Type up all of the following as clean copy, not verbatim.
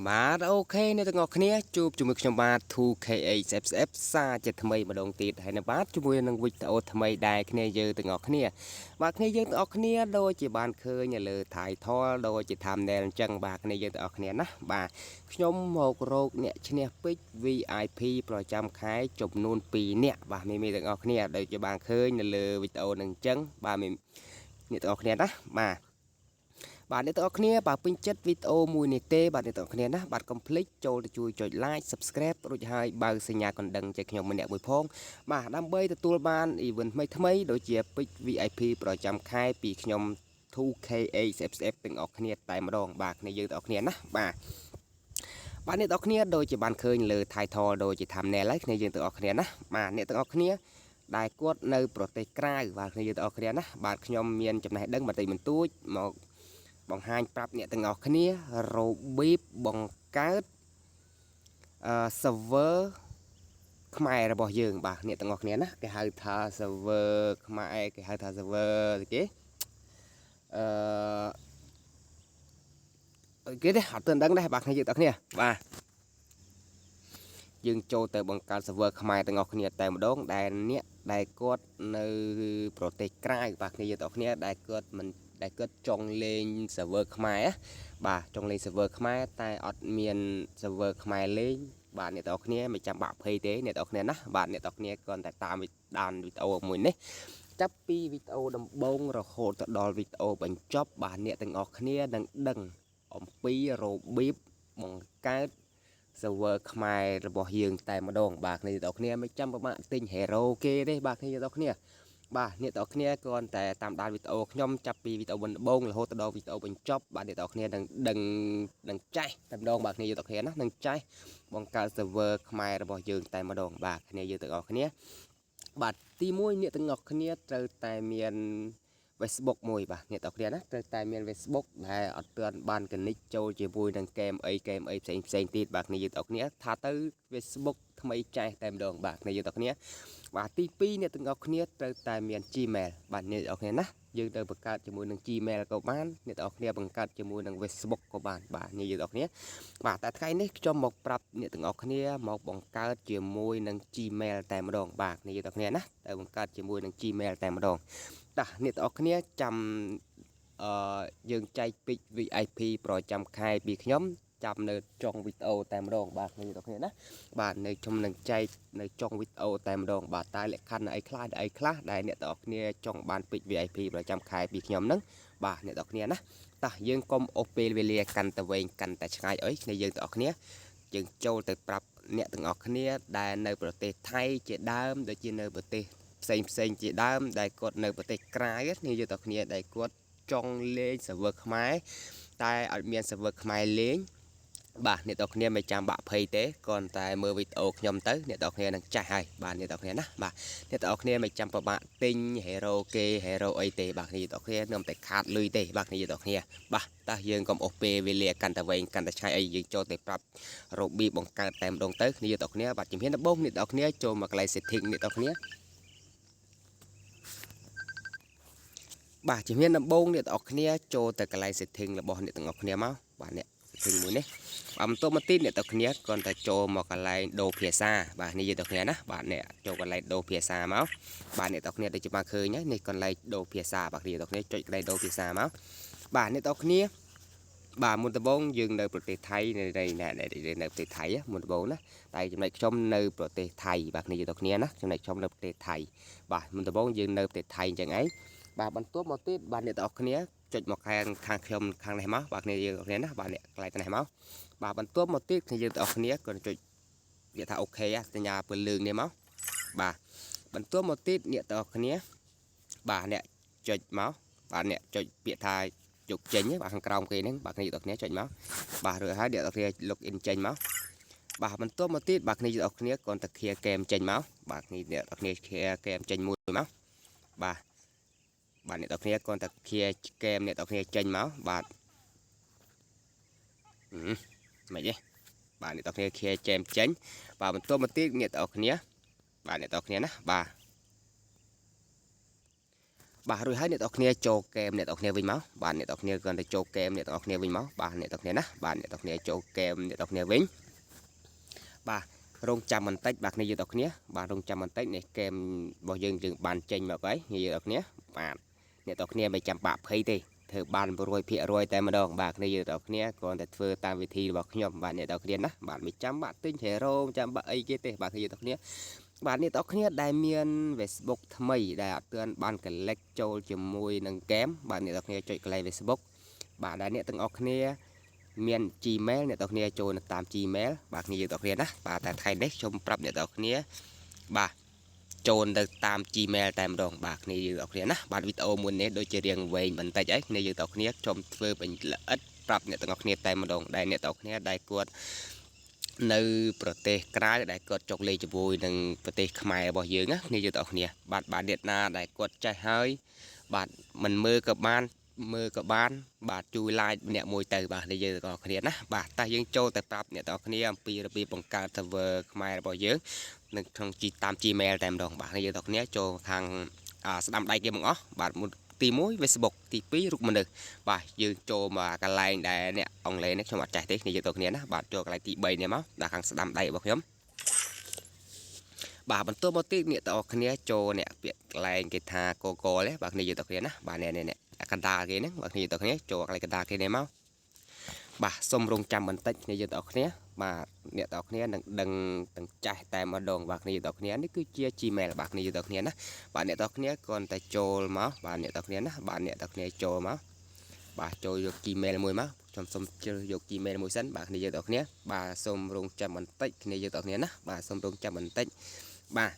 បាទ OK អ្នកទាំងអស់គ្នាជួបជាមួយខ្ញុំបាទ 2KHFF សាជាថ្មីម្ដងទៀតហើយណាបាទជាមួយនឹងវីដេអូថ្មីដែរគ្នាយើងទាំងអស់គ្នាបាទគ្នាយើងទាំងអស់គ្នាដូចជាបានឃើញនៅលើ title ដូចជា thumbnail អញ្ចឹងបាទគ្នាយើងទាំងអស់គ្នាណាបាទខ្ញុំមករកអ្នកឈ្នះពេជ្រ VIP ប្រចាំខែចំនួន2នាក់បាទមីមីទាំងអស់គ្នាដូចជាបានឃើញនៅលើវីដេអូនឹងអញ្ចឹងបាទមីអ្នកទាំងអស់គ្នាណាបាទ បាទអ្នកទាំងអស់គ្នាបើពេញចិត្តវីដេអូមួយនេះទេបាទអ្នកទាំងអស់គ្នាណាបាទកុំភ្លេចចូលទៅជួយចុច like Subscribe រួចហើយបើកសញ្ញាកណ្ដឹងចែកខ្ញុំម្នាក់មួយផងបាទដើម្បីទទួលបាន event ថ្មីថ្មីៗដូចជាពេជ្រ VIP ប្រចាំខែពីខ្ញុំ 2KHFF ទាំងអស់គ្នាតែម្ដងបាទគ្នាយើងទាំងអស់គ្នាណាបាទបាទអ្នកទាំងអស់គ្នាដូចជាបានឃើញលើ title ដូចជា thumbnail ហើយគ្នាយើងទាំងអស់គ្នាណាបាទអ្នកទាំងអស់គ្នាដែលគាត់នៅប្រទេសក្រៅបាទគ្នាយើងទាំងអស់គ្នាណាបាទខ្ញុំមានចំណេះដឹងបន្តិចបន្តួចមក បង្ហាញប្រាប់អ្នកទាំងអស់គ្នារបៀបបង្កើតអឺ server ខ្មែររបស់យើងបាទអ្នកទាំងអស់គ្នាណាគេហៅថា server ខ្មែរគេហៅថា server គេអឺគេទេអត់ទាន់ដឹងដែរបាទគ្នាយើងទាំងអស់គ្នាបាទយើងចូលទៅបង្កើត server ខ្មែរទាំងអស់គ្នាតែម្ដងដែលអ្នកដែលគាត់នៅប្រទេសក្រៅបាទគ្នាយើងទាំងអស់គ្នាដែលគាត់មិនដែលគាត់ចង់លេង server ខ្មែរបាទចង់លេង server ខ្មែរតែអត់មាន server ខ្មែរលេងបាទអ្នកទាំងអស់គ្នាមិនចាំបាក់ភ័យទេអ្នកទាំងអស់គ្នាណាបាទអ្នកទាំងអស់គ្នាគ្រាន់តែតាមដានវីដេអូមួយនេះចាប់ពីវីដេអូដំបូងរហូតទៅដល់វីដេអូបញ្ចប់បាទអ្នកទាំងអស់គ្នានឹងដឹងអំពីរបៀបបង្កើត server ខ្មែររបស់យើងតែម្ដងបាទគ្នាទាំងអស់គ្នាមិនចាំពិបាកទិញ hero គេទេបាទគ្នាទាំងអស់គ្នាបាទអ្នកទាំងអស់គ្នាគ្រាន់តែតាមដានវីដេអូខ្ញុំចាប់ពីវីដេអូដំបូងរហូតដល់វីដេអូបញ្ចប់បាទអ្នកទាំងអស់គ្នានឹងដឹងនឹងចេះតែម្ដងបាទគ្នាយើងទាំងអស់គ្នាណានឹងចេះបង្កើត server ខ្មែររបស់យើងតែម្ដងបាទគ្នាយើងទាំងអស់គ្នាបាទទី1អ្នកទាំងអស់គ្នាត្រូវតែមាន Facebook មួយបាទអ្នកទាំងអស់គ្នាណាត្រូវតែមាន Facebook ដែលអត់ទាន់បាន connect ចូលជាមួយនឹងហ្គេមអីហ្គេមអីផ្សេងផ្សេងទៀតបាទគ្នាយើងទាំងអស់គ្នាថាទៅ Facebook ថ្មីចែកតែម្ដងបាទគ្នាយើងទាំងអស់គ្នាបាទទី2អ្នកទាំងអស់គ្នាត្រូវតែមាន Gmail បាទអ្នកទាំងអស់គ្នាណាយើងទៅបង្កើតជាមួយនឹង Gmail ក៏បានអ្នកទាំងអស់គ្នាបង្កើតជាមួយនឹង Facebook ក៏បានបាទនេះយើងទាំងអស់គ្នាបាទតែថ្ងៃនេះខ្ញុំមកប្រាប់អ្នកទាំងអស់គ្នាមកបង្កើតជាមួយនឹង Gmail តែម្ដងបាទនេះយើងទាំងអស់គ្នាណាទៅបង្កើតជាមួយនឹង Gmail តែម្ដងតោះអ្នកទាំងអស់គ្នាចាំអឺយើងចែកពេជ្រ VIP ប្រចាំខែពីខ្ញុំចាំនៅចុងវីដេអូតែម្ដងបាទគ្នាទាំងគ្នាណាបាទនៅខ្ញុំនឹងចែកនៅចុងវីដេអូតែម្ដងបាទតែលក្ខខណ្ឌអីខ្លះអីខ្លះដែលអ្នកទាំងអស់គ្នាចង់បានពេជ្រ VIP ប្រចាំខែពីខ្ញុំហ្នឹងបាទអ្នកទាំងគ្នាណាតោះយើងកុំអូសពេលវេលាកាន់តែវែងកាន់តែឆ្ងាយអីគ្នាយើងទាំងអស់គ្នាយើងចូលទៅប្រាប់អ្នកទាំងអស់គ្នាដែលនៅប្រទេសថៃជាដើមដូចជានៅប្រទេសផ្សេងផ្សេងជាដើមដែលគាត់នៅប្រទេសក្រៅនេះយើងទាំងគ្នាដែលគាត់ចង់លេង server ខ្មែរតែអត់មាន server ខ្មែរលេងបាទអ្នកទាំងគ្នាមិនចាំបាក់ភ័យទេគ្រាន់តែមើលវីដេអូខ្ញុំទៅអ្នកទាំងគ្នានឹងចាស់ហើយបាទអ្នកទាំងគ្នាណាបាទអ្នកទាំងគ្នាមិនចាំពិបាកទិញ hero គេ hero អីទេបាទគ្នាទាំងគ្នានឹងតែខាតលុយទេបាទគ្នាទាំងគ្នាបាទតោះយើងកុំអូសពេលវេលាកាន់តែវែងកាន់តែឆ្ងាយអីយើងចូលទៅប្រាប់របៀបបង្កើតតែម្ដងទៅគ្នាទាំងគ្នាបាទជំហានដំបូងអ្នកទាំងគ្នាចូលមកកន្លែង setting អ្នកទាំងគ្នាបាទជំហានដំបូងអ្នកទាំងអស់គ្នាចូលទៅកន្លែង setting របស់អ្នកទាំងអស់គ្នាមកបាទអ្នក setting មួយនេះបាទបន្ទាប់មកទៀតអ្នកទាំងគ្នាគ្រាន់តែចូលមកកន្លែងដូរភាសាបាទនេះយើងទាំងគ្នាណាបាទអ្នកចូលកន្លែងដូរភាសាមកបាទអ្នកទាំងគ្នាដូចជាបានឃើញហើយនេះកន្លែងដូរភាសាបាទគ្នាទាំងគ្នាចុចកន្លែងដូរភាសាមកបាទអ្នកទាំងគ្នាបាទមុនដំបូងយើងនៅប្រទេសថៃនៅនៅនៅប្រទេសថៃមុនដំបូងណាតែចំណែកខ្ញុំនៅប្រទេសថៃបាទគ្នាយើងទាំងគ្នាណាចំណែកខ្ញុំនៅប្រទេសថៃបាទមុនដំបូងយើងនៅប្រទេសថៃអញ្ចឹងឯងបាទបន្ទាប់មកទៀតបាទអ្នកទាំងអស់គ្នាចុចមកខាងខាងខ្ញុំខាងនេះមកបាទគ្នាយើងទាំងគ្នាណាបាទអ្នកកន្លែងនេះមកបាទបន្ទាប់មកទៀតគ្នាយើងទាំងអស់គ្នាក៏ចុចវាថា OK សញ្ញាពន្លឺនេះមកបាទបន្ទាប់មកទៀតអ្នកទាំងអស់គ្នាបាទអ្នកចុចមកបាទអ្នកចុចពាក្យថាយកចេញបាទខាងក្រោមគេហ្នឹងបាទគ្នាទាំងអស់គ្នាចុចមកបាទរួចហើយអ្នកទាំងអស់គ្នា log in ចេញមកបាទបន្ទាប់មកទៀតបាទគ្នាទាំងអស់គ្នាគ្រាន់តែ clear game ចេញមកបាទគ្នាអ្នកទាំងអស់គ្នា clear game ចេញមួយមកបាទបាទអ្នកទាំងគ្នាគ្រាន់តែ clear game អ្នកទាំងគ្នាចេញមកបាទមិនទេបាទអ្នកទាំងគ្នា clear game ចេញបាទបន្ទាប់មកទៀតអ្នកទាំងគ្នាបាទអ្នកទាំងគ្នាណាបាទ បាទរួចហើយអ្នកទាំងគ្នាចូលហ្គេមអ្នកទាំងគ្នាវិញមកបាទអ្នកទាំងគ្នាគ្រាន់តែចូលហ្គេមអ្នកទាំងគ្នាវិញមកបាទអ្នកទាំងគ្នាណាបាទអ្នកទាំងគ្នាចូលហ្គេមអ្នកទាំងគ្នាវិញបាទរងចាំបន្តិចបាទគ្នាយើងទាំងគ្នាបាទរងចាំបន្តិចនេះហ្គេមរបស់យើងយើងបានចេញមកហើយគ្នាយើងទាំងគ្នាបាទអ្នកទាំងគ្នាមិនចាំបាក់ភ័យទេធ្វើបាន100%តែម្ដងបាទគ្នាយើងទាំងគ្នាគ្រាន់តែធ្វើតាមវិធីរបស់ខ្ញុំបាទអ្នកទាំងគ្នាណាបាទមិនចាំបាក់ទិញ hero មិនចាំបាក់អីគេទេបាទគ្នាយើងទាំងគ្នាបាទអ្នកទាំងគ្នាដែលមាន Facebook ថ្មីដែលអត់ទាន់បាន connect ចូលជាមួយនឹងហ្គេមបាទអ្នកទាំងគ្នាចុចកន្លែង Facebook បាទដែលអ្នកទាំងអស់គ្នាមាន Gmail អ្នកទាំងគ្នាចូលនៅតាម Gmail បាទគ្នាយើងទាំងគ្នាណាបាទតែថ្ងៃនេះខ្ញុំប្រាប់អ្នកទាំងគ្នាបាទចូលទៅតាម Gmail តែម្ដងបាទគ្នាយើងទាំងគ្នាណាបាទវីដេអូមួយនេះដូចជារៀងវែងបន្តិចអីគ្នាយើងទាំងគ្នាខ្ញុំធ្វើបញ្ល្អិតប្រាប់អ្នកទាំងអស់គ្នាតែម្ដងដែលអ្នកទាំងគ្នាដែលគាត់នៅប្រទេសក្រៅដែលគាត់ចុកលេងជាមួយនឹងប្រទេសខ្មែររបស់យើងណាគ្នាយើងទាំងអស់គ្នាបាទបាទអ្នកណាដែលគាត់ចេះហើយបាទមិនមើលក៏បានមើលក៏បានបាទជួយ like ម្នាក់មួយទៅបាទនេះយើងទាំងអស់គ្នាណាបាទតែយើងចូលតែប្រាប់អ្នកទាំងអស់គ្នាអំពីរបៀបបង្កើត server ខ្មែររបស់យើងនៅក្នុង G តាម Gmail តែម្ដងបាទនេះយើងទាំងអស់គ្នាចូលខាងស្ដាំដៃគេមកអស់បាទទី1 Facebook ទី2រូបមនុស្សបាទយើងចូលមកកន្លែងដែលអ្នកអង់គ្លេសនេះខ្ញុំអត់ចេះទេគ្នាយើងទាំងគ្នាណាបាទចូលកន្លែងទី3នេះមកដល់ខាងស្ដាំដៃរបស់ខ្ញុំបាទបន្ទាប់មកទៀតអ្នកទាំងអស់គ្នាចូលអ្នកពាក្យកន្លែងគេថា Google ទេបាទគ្នាយើងទាំងគ្នាណាបាទនេះនេះកណ្ដាលគេហ្នឹងបាទគ្នាយើងទាំងគ្នាចូលកន្លែងកណ្ដាលគេនេះមកបាទសុំរងចាំបន្តិចគ្នាយើងទាំងអស់គ្នាបាទអ្នកទាំងអស់គ្នានឹងដឹងទាំងចាស់តែម្ដងបាទគ្នាយើងទាំងអស់គ្នានេះគឺជា Gmail បាទគ្នាយើងទាំងអស់គ្នាណាបាទអ្នកទាំងអស់គ្នាគ្រាន់តែចូលមកបាទអ្នកទាំងអស់គ្នាណាបាទអ្នកទាំងអស់គ្នាចូលមកបាទចូលយក Gmail មួយមកខ្ញុំសូមជ្រើសយក Gmail មួយសិនបាទគ្នាយើងទាំងអស់គ្នាបាទសូមរងចាំបន្តិចគ្នាយើងទាំងអស់គ្នាណាបាទសូមរងចាំបន្តិចបាទ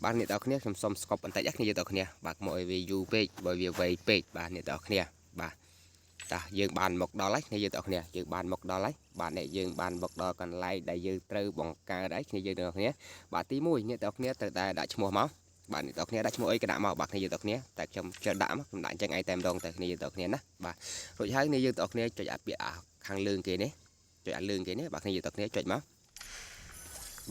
បាទអ្នកទាំងអស់គ្នាខ្ញុំសូមស្កប់បន្តិចណាគ្នាយើងទាំងអស់គ្នាបាទកុំឲ្យវាយូរពេកបើវាវែងពេកបាទអ្នកទាំងអស់គ្នាបាទតាយើងបានមកដល់ហើយគ្នាយើងទាំងអស់គ្នាយើងបានមកដល់ហើយបាទអ្នកយើងបានមកដល់កន្លែងដែលយើងត្រូវបង្កើតហើយគ្នាយើងទាំងអស់គ្នាបាទទី1អ្នកទាំងអស់គ្នាត្រូវតែដាក់ឈ្មោះមកបាទអ្នកទាំងអស់គ្នាដាក់ឈ្មោះអីក៏ដាក់មកបាទគ្នាយើងទាំងអស់គ្នាតែខ្ញុំជិះដាក់មកខ្ញុំដាក់អញ្ចឹងឯងតែម្ដងតែគ្នាយើងទាំងអស់គ្នាណាបាទរួចហើយគ្នាយើងទាំងអស់គ្នាចុចអាពាក្យអាខាងលើគេនេះចុចអាលើគេនេះបាទគ្នាយើងទាំងអស់គ្នាចុចម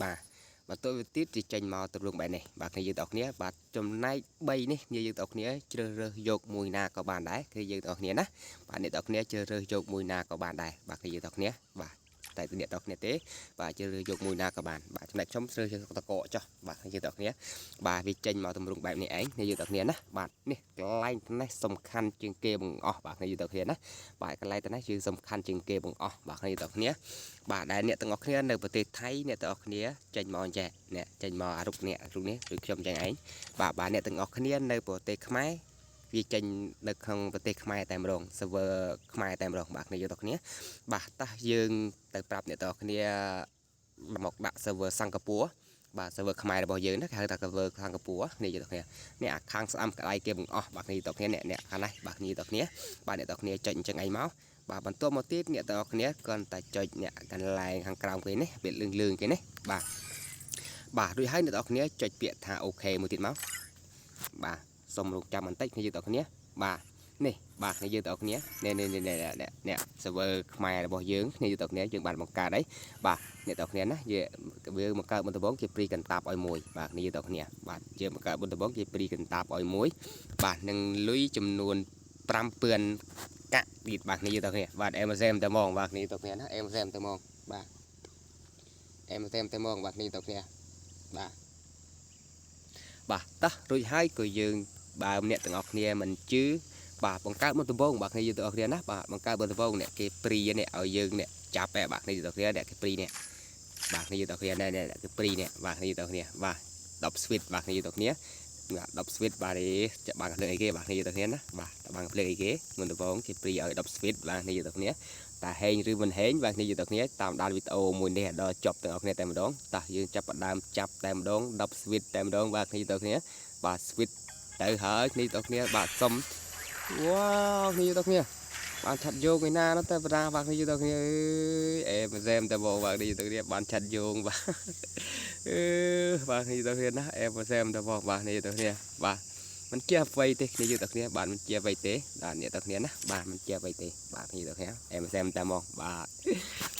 កបាទបន្ទាប់វាទៀតជាចេញមកទម្រង់បែបនេះបាទគ្នាយើងទាំងអស់គ្នាបាទចំណែក3នេះគ្នាយើងទាំងអស់គ្នាជ្រើសរើសយកមួយណាក៏បានដែរគឺយើងទាំងអស់គ្នាណាបាទអ្នកទាំងអស់គ្នាជ្រើសរើសយកមួយណាក៏បានដែរបាទគ្នាយើងទាំងអស់គ្នាបាទតែអ្នកទាំងអស់គ្នាទេបាទជ្រើសរើសយកមួយណាក៏បានបាទចំណែកខ្ញុំជ្រើសរើសតកកចុះបាទគ្នាយើងទាំងអស់គ្នាបាទវាចេញមកទម្រង់បែបនេះឯងគ្នាយើងទាំងអស់គ្នាណាបាទនេះកន្លែងនេះសំខាន់ជាងគេបង្អស់បាទគ្នាយើងទាំងអស់គ្នាណាបាទកន្លែងនេះគឺសំខាន់ជាងគេបង្អស់បាទគ្នាទាំងអស់គ្នាបាទដែលអ្នកទាំងអស់គ្នានៅប្រទេសថៃអ្នកទាំងអស់គ្នាចេញមកអញ្ចេះអ្នកចេញមកអារុកអ្នករូបនេះឬខ្ញុំចឹងឯងបាទបាទអ្នកទាំងអស់គ្នានៅប្រទេសខ្មែរវាចេញនៅក្នុងប្រទេសខ្មែរតែម្ដង server ខ្មែរតែម្ដងបាទគ្នាយើងទាំងគ្នាបាទតោះយើងទៅប្រាប់អ្នកទាំងអស់គ្នាមកដាក់ server សិង្ហបុរីបាទ server ខ្មែររបស់យើងណាគេហៅថា server សិង្ហបុរីនេះយើងទាំងគ្នានេះអាខាងស្អាំក្តៃគេបង្អស់បាទគ្នាទាំងគ្នាអ្នកអ្នកខាងនេះបាទគ្នាទាំងគ្នាបាទអ្នកទាំងគ្នាចុចអញ្ចឹងឯងមកបាទបន្ទាប់មកទៀតអ្នកទាំងអស់គ្នាគ្រាន់តែចុចអ្នកកន្លែងខាងក្រោមគេនេះវាលឿងលឿងគេនេះបាទបាទរួចហើយអ្នកទាំងអស់គ្នាចុចពាក្យថា OK មួយទៀតមកបាទសូមរងចាំបន្តិចគ្នាយើងទាំងអស់គ្នាបាទនេះបាទគ្នាយើងទាំងអស់គ្នានេះនេះនេះនេះនេះ server ខ្មែររបស់យើងគ្នាយើងទាំងអស់គ្នាយើងបានបង្កើតអីបាទអ្នកទាំងអស់គ្នាណាយើងវាបង្កើតមុនដំបូងគេ free កន្តាប់ឲ្យមួយបាទគ្នាយើងទាំងអស់គ្នាបាទយើងបង្កើតមុនដំបូងគេ free កន្តាប់ឲ្យមួយបាទនឹងលុយចំនួន5000កាក់ទៀតបាទគ្នាយើងទាំងគ្នាបាទអែមសែមតែហ្មងបាទគ្នាទាំងគ្នាណាអែមសែមតែហ្មងបាទអែមសែមតែហ្មងបាទគ្នាទាំងគ្នាបាទបាទតោះរួចហើយក៏យើងបើម្នាក់ទាំងអស់គ្នាមិនជឿបាទបង្កើតមុនដំបូងបាទគ្នាយើងទាំងអស់គ្នាណាបាទបង្កើតមុនដំបូងអ្នកគេ free នេះឲ្យយើងអ្នកចាប់ឯបាទគ្នាយើងទាំងគ្នាអ្នកគេ free នេះបាទគ្នាយើងទាំងគ្នានេះអ្នកគេ free នេះបាទគ្នាយើងទាំងគ្នាបាទ10 switch បាទគ្នាយើងទាំងគ្នា10 switch បាទនេះចាក់បានភ្លើងអីគេបាទគ្នាយើងទាំងគ្នាណាបាទបានភ្លើងអីគេមុនដំបូងគេ free ឲ្យ10 switch បាទគ្នាយើងទាំងគ្នាតែហេងឬមិនហេងបាទគ្នាយើងទាំងគ្នាតាមដានវីដេអូមួយនេះដល់ចប់ទាំងអស់គ្នាតែម្ដងតោះយើងចាប់ផ្ដើមចាប់តែម្ដង10 switch តែម្ដងបាទគ្នាទាំងគ្នាបាទ switch ទៅហើយគ្នាទាំងគ្នាបាទសុំវ៉ាវគ្នាទាំងគ្នាបានឆាត់យោងឯណានោះតែបដាបាទគ្នាទាំងគ្នាអើយអេមសែមតែបងបាទគ្នាទាំងគ្នាបានឆាត់យោងបាទអឺបាទគ្នាទាំងគ្នាណាអេមសែមតែបងបាទគ្នាទាំងគ្នាបាទមិនជាអ្វីទេគ្នាយើងទាំងគ្នាបាទមិនជាអ្វីទេបាទអ្នកទាំងគ្នាណាបាទមិនជាអ្វីទេបាទគ្នាទាំងគ្នាអេមសែមតែមកបាទ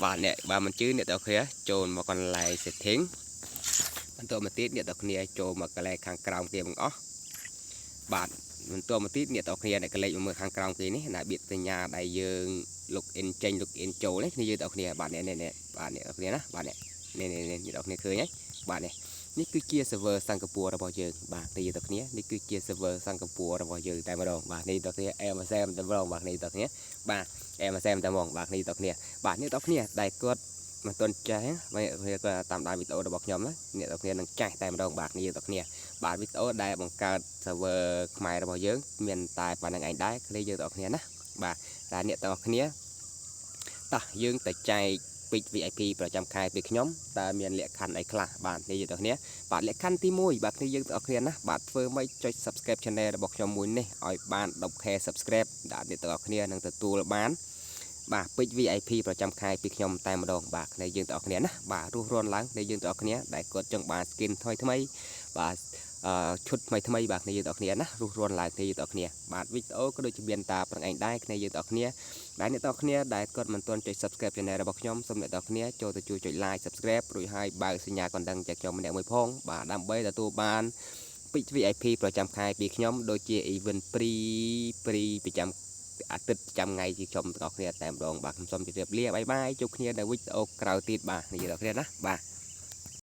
បាទអ្នកបាទមិនជឿអ្នកទាំងគ្នាចូលមកកន្លែង setting បន្តមកទៀតអ្នកទាំងគ្នាចូលមកកន្លែងខាងក្រោមគេបង្អស់បាទ បន្តមកទៀតអ្នកទាំងគ្នាអ្នកកលេចមកមើលខាងក្រោមគេនេះណាបៀតសញ្ញាដែលយើង log in ចេញ log in ចូលនេះគ្នាយើងទាំងគ្នាបាទនេះនេះបាទអ្នកទាំងគ្នាណាបាទនេះនេះនេះអ្នកទាំងគ្នាឃើញហើយបាទនេះនេះគឺជា server សិង្ហបុរីរបស់យើងបាទនេះយើងទាំងគ្នានេះគឺជា server សិង្ហបុរីរបស់យើងតែម្ដងបាទនេះទាំងគ្នា MSM តែម្ដងបាទនេះទាំងគ្នាបាទ MSM តែម្ដងបាទនេះទាំងគ្នាបាទនេះទាំងគ្នាដែលគាត់មិនទាន់ចេះបាទអ្នកគាត់តាមដានវីដេអូរបស់ខ្ញុំណាអ្នកទាំងគ្នានឹងចេះតែម្ដងបាទនេះទាំងគ្នាបាទវីដេអូដែលបង្កើត server ខ្មែររបស់យើងមានតែប៉ុណ្្នឹងឯងដែរគ្នាយើងទាំងគ្នាណាបាទតែអ្នកទាំងគ្នាតោះយើងទៅចែកពេជ្រ VIP ប្រចាំខែពីខ្ញុំតើមានលក្ខខណ្ឌអីខ្លះបាទនេះយើងទាំងគ្នាបាទលក្ខខណ្ឌទី1បាទគ្នាយើងទាំងគ្នាណាបាទធ្វើម៉េចចុច Subscribe Channel របស់ខ្ញុំមួយនេះឲ្យបាន 10K Subscribe បាទអ្នកទាំងអស់គ្នានឹងទទួលបានបាទពេជ្រ VIP ប្រចាំខែពីខ្ញុំតែម្ដងបាទគ្នាយើងទាំងអស់គ្នាណាបាទរស់រាន់ឡើងគ្នាយើងទាំងអស់គ្នាដែលគាត់ចង់បាន skin ថ្មីថ្មីបាទអឺឈុតថ្មីថ្មីបាទគ្នាយើងទាំងអស់គ្នាណារស់រាន់ឡើងគ្នាយើងទាំងអស់គ្នាបាទវីដេអូក៏ដូចជាមានតាប្រងឯងដែរគ្នាយើងទាំងអស់គ្នាដែលអ្នកទាំងអស់គ្នាដែលគាត់មិនទាន់ចុច Subscribe Channel របស់ខ្ញុំសូមអ្នកទាំងអស់គ្នាចូលទៅជួយចុច Like Subscribe រួចហើយបើកសញ្ញាកណ្ដឹងចែកខ្ញុំម្នាក់មួយផងបាទដើម្បីទទួលបានពេជ្រ VIP ប្រចាំខែពីខ្ញុំដូចជា event free free ប្រចាំអាទិត្យចាំថ្ងៃជាខ្ញុំទាំងអស់គ្នាតែម្ដងបាទខ្ញុំសូមជម្រាបលា bye bye ជួបគ្នានៅវីដេអូក្រោយទៀតបាទនិយាយដល់គ្នាណាបាទ។